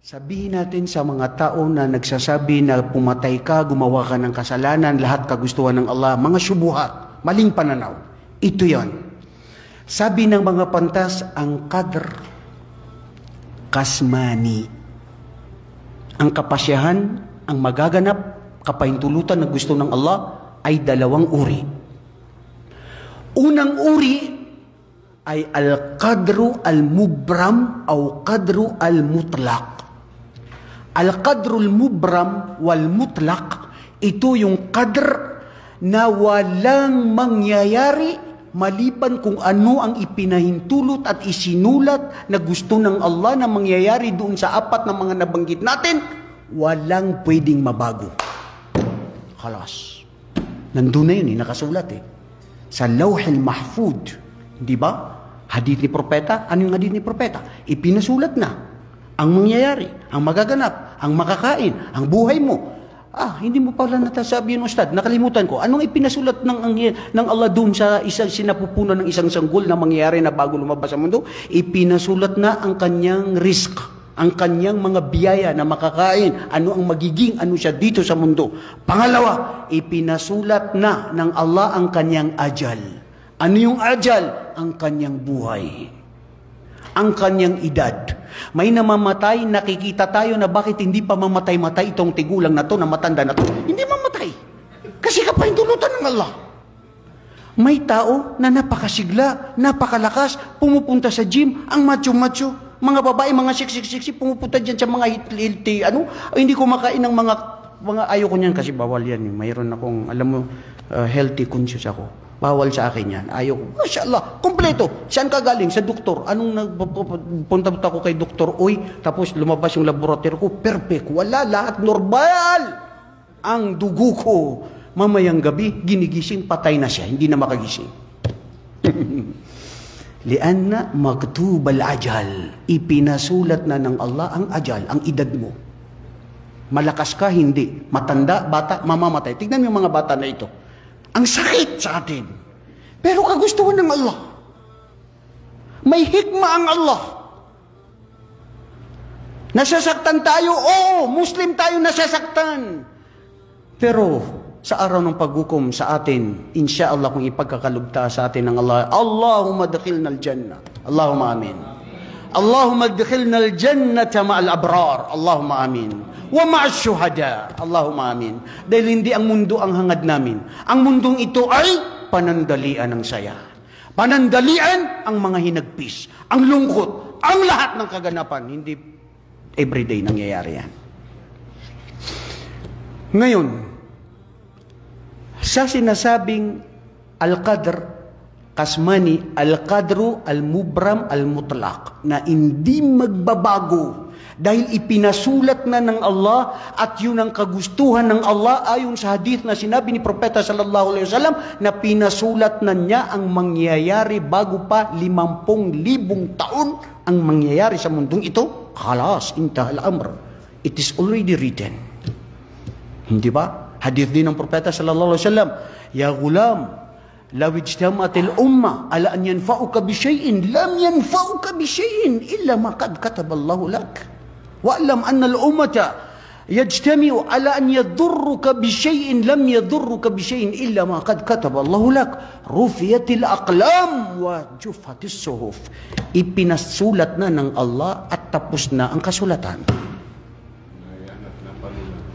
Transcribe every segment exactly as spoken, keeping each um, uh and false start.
Sabihin natin sa mga tao na nagsasabi na pumatay ka, gumawa ka ng kasalanan, lahat kagustuhan ng Allah, mga syubuhat, maling pananaw. Ito yon. Sabi ng mga pantas, ang qadr qismani. Ang kapasyahan, ang magaganap, kapahintulutan na gusto ng Allah ay dalawang uri. Unang uri ay al-qadru al-mubram aw qadru al-mutlaq. Al-qadrul mubram wal mutlaq, ito yung qadr na walang mangyayari maliban kung ano ang ipinahintulot at isinulat na gusto ng Allah na mangyayari doon sa apat na mga nabanggit natin, walang pwedeng mabago. Khalas. Nandun na yun eh, nakasulat eh. Sa Lawhil Mahfud. Di ba? Hadith ni Propeta, ano yung hadith ni Propeta? Ipinasulat na ang mangyayari, ang magaganap, ang makakain, ang buhay mo. Ah, hindi mo pala natasabi yun, Ustad. Nakalimutan ko. Anong ipinasulat ng anghel, ng Allah doon sa isang sinapupunan ng isang sanggol na mangyayari na bago lumabas sa mundo? Ipinasulat na ang kanyang rizq, ang kanyang mga biyaya na makakain, ano ang magiging ano siya dito sa mundo. Pangalawa, ipinasulat na ng Allah ang kanyang ajal. Ano yung ajal? Ang kanyang buhay. Ang kanyang edad. May namamatay, nakikita tayo na bakit hindi pa mamatay-matay itong tigulang na to, na matanda na to. Hindi mamatay. Kasi kapahintulutan ng Allah. May tao na napakasigla, napakalakas, pumupunta sa gym, ang macho-macho. Mga babae, mga sexy-sexy, pumupunta dyan sa mga hit-, healthy, ano, hindi kumakain ng mga, mga, ayoko niyan kasi bawal yan eh. Mayroon akong, alam mo, uh, healthy conscious ako. Bawal sa akin yan. Ayoko. Masha Allah, kompleto. Saan ka galing? Sa doktor. Anong nagpunta ako kay doktor? Uy, tapos lumabas yung laboratory ko, perfect. Wala, lahat normal. Ang dugo ko, mamayang gabi, ginigising, patay na siya, hindi na makagising. Lianna maktub al-ajal. Ipinasulat na ng Allah ang ajal, ang edad mo. Malakas ka, hindi. Matanda, bata, mamamatay. Tignan mo yung mga bata na ito. Ang sakit sa atin. Pero kagustuhan ng Allah. May hikmah ang Allah. Nasasaktan tayo, oo, Muslim tayo, nasasaktan. Pero sa araw ng paghukom sa atin, insha Allah, kung ipagkakaloob ta sa atin ng Allah, Allahumma adkhilna al-jannah. Allahumma amin. Allahumma adkhilna al-jannata ma'al abrar. Allahumma amin. Wa ma'ash shuhada. Allahumma amin. Dahil hindi ang mundo ang hangad namin. Ang mundong ito ay panandalian ng saya. Panandalian ang mga hinagpis, ang lungkot, ang lahat ng kaganapan, hindi everyday nangyayari yan. Ngayon, sa sinasabing al-qadr, qismani, al-qadru al-mubram al-mutlaq, na hindi magbabago dahil ipinasulat na ng Allah at yun ang kagustuhan ng Allah ayon sa hadith na sinabi ni Propeta sallallahu alaihi wasallam na pinasulat na niya ang mangyayari bago pa limampung libong taon ang mangyayari sa mundong ito. Khalas, intahal amr. It is already written. Hindi ba? Hadith din ng Propeta sallallahu alaihi wasallam, "Ya ghulam, law ijtama'atil ummah ala an yanfa'uka bi shay'in, lam yanfa'uka bi shay'in illa ma qad kataballahu lak. Wa'lam annal ummata yajtami'u ala an yadurruka bi shay'in, lam yadurruka bi shay'in illa ma qad kataballahu lak. Rufi'atil aqlam wa juffatis suhuf." Ipinasulat na ng Allah at tapos na ang kasulatan.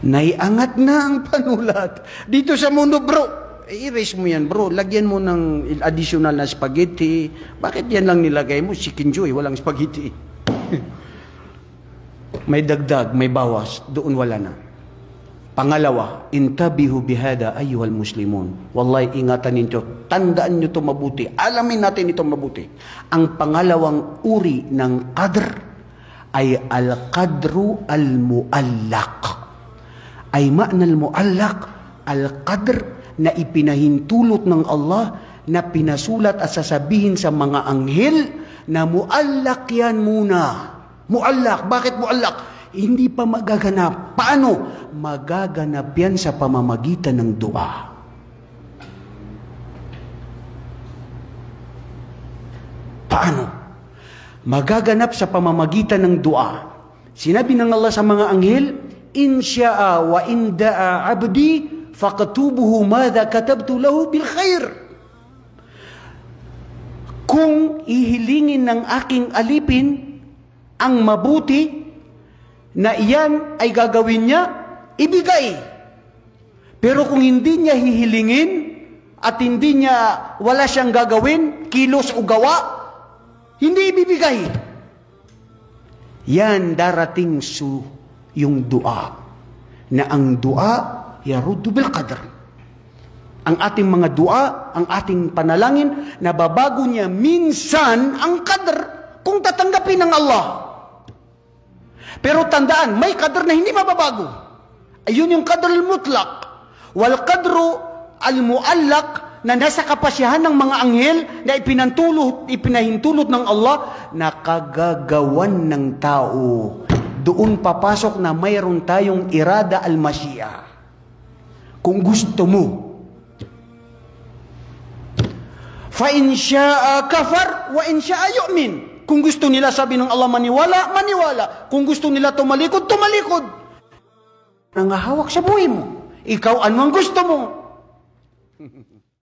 Naiangat na ang panulat. Dito sa mundo, bro. I-erase mo yan, bro. Lagyan mo ng additional na spaghetti. Bakit yan lang nilagay mo? Chicken Joy, walang spaghetti. May dagdag, may bawas. Doon wala na. Pangalawa, intabihu bihada ayyuhal muslimun. Wallahi, ingatan ninyo. Tandaan nyo to mabuti. Alamin natin ito mabuti. Ang pangalawang uri ng qadr ay al-qadru al-muallaq. Ay ma'na al-muallaq, al-qadr na ipinahintulot ng Allah na pinasulat at sasabihin sa mga anghel na muallaq yan muna. Muallaq. Bakit muallaq? Hindi pa magaganap. Paano? Magaganap yan sa pamamagitan ng dua. Paano? Magaganap sa pamamagitan ng dua. Sinabi ng Allah sa mga anghel, "In sha'a wa in da'a abdi, faktubuhu madha katabtu lahu bil khair." Kung hihilingin ng aking alipin ang mabuti, na iyan ay gagawin niya, ibigay. Pero kung hindi niya hihilingin at hindi niya, wala siyang gagawin, kilos o gawa, hindi ibibigay. Yan darating so yung dua. Na ang dua, yaruddu bil qadr. Ang ating mga dua, ang ating panalangin, nababago niya minsan ang qadr kung tatanggapin ng Allah. Pero tandaan, may qadr na hindi mababago. Ayun yung qadr al-mutlaq. Wal qadru al-muallaq, na nasa kapasyahan ng mga anghel na ipinantulot, ipinahintulot ng Allah na kagagawan ng tao. Doon papasok na mayroon tayong irada al-mashi'ah. Kung gusto mo. Fa in sha'a kafar, wa in sha'a yu'min. Kung gusto nila, sabi ng Allah, maniwala, maniwala. Kung gusto nila tumalikod, tumalikod. Nangahawak sa buhay mo. Ikaw, ano ang gusto mo?